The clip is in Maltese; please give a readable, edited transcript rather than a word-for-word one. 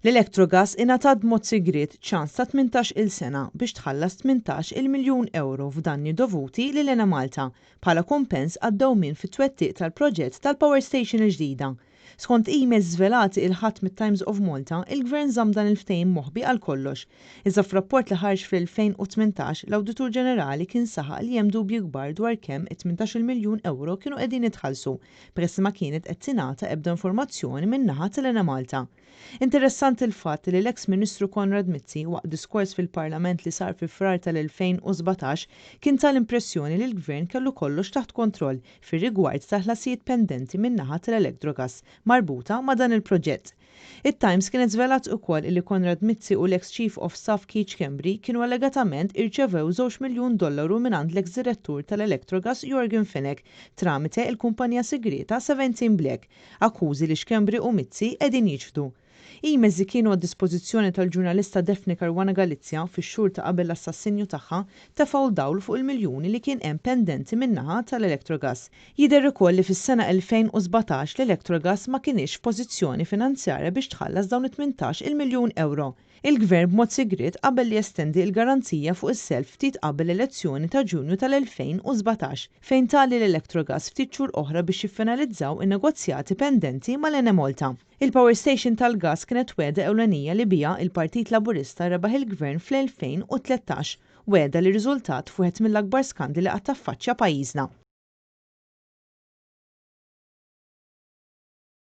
L-Electrogas ingħatat b'mod sigriet ċans ta' 18-il sena biex tħallas 18-il miljun ewro f'danni dovuti lil Enemalta bħala kumpens għad-dewmien fit-twettiq tal-proġett tal-power station il-ġdida. Skont emails żvelati il-Ħadd mit-Times of Malta, il-Gvern żamm dan il-ftehim moħbi għal kollox. Iżda f'rapport li ħareġ fl-2018, l-Awditur Ġenerali kien saħaq li hemm dubji kbar dwar kemm it-18-il miljun ewro kienu qegħdin jitħallsu, peress li ma kienet qed tingħata ebda informazzjoni min-naħa tal-Enemalta. Interessanti l-fatt li l-eks Ministru Konrad Mizzi, waqt diskors fil-Parlament li sar fi Frar tal-2017, kien ta l-impressjoni li l-Gvern kellu kollox taħt kontroll fir-rigward tal-ħlasijiet pendenti min-naħa tal-Electrogas marbuta ma' dan il-proġett. It-Times kienet żvelat ukoll illi Konrad Mizzi u l-eks Chief of Staff Keith Schembri kienu allegatament irċevew żewġ miljun dollaru mingħand l-eks Direttur tal-Electrogas Yorgen Fenech tramite il-kumpanija sigrieta 17 Black. Akkużi li Schembri u Mizzi qegħdin jiċħdu. Emails li kienu għad-dispożizzjoni tal-ġurnalista Daphne Caruana Galizia fix-xhur ta' qabel l-assassinju tagħha tefgħu dawl fuq il-miljuni li kien hemm pendenti min-naħa tal-Electrogas. Jidher ukoll li fis-sena 2017 l-Electrogas ma kinitx f'pożizzjoni finanzjarja biex tħallas dawn it-18 il miljun ewro. Il-Gvern b'mod sigriet qabel li jestendi l-garanzija fuq is-self ftit qabel l-elezzjoni ta' Ġunju tal-2017, fejn ta lil Electrogas ftit xhur oħra biex jiffinalizzaw in-negozjati pendenti mal-Enemalta. Il-power station tal-gass kienet wegħda ewlenija li biha il-Partit Laburista rebaħ il-Gvern fl-2013, wegħda li rriżultat f'wieħed mill-akbar skandli li qatt affaċċja pajjiżna.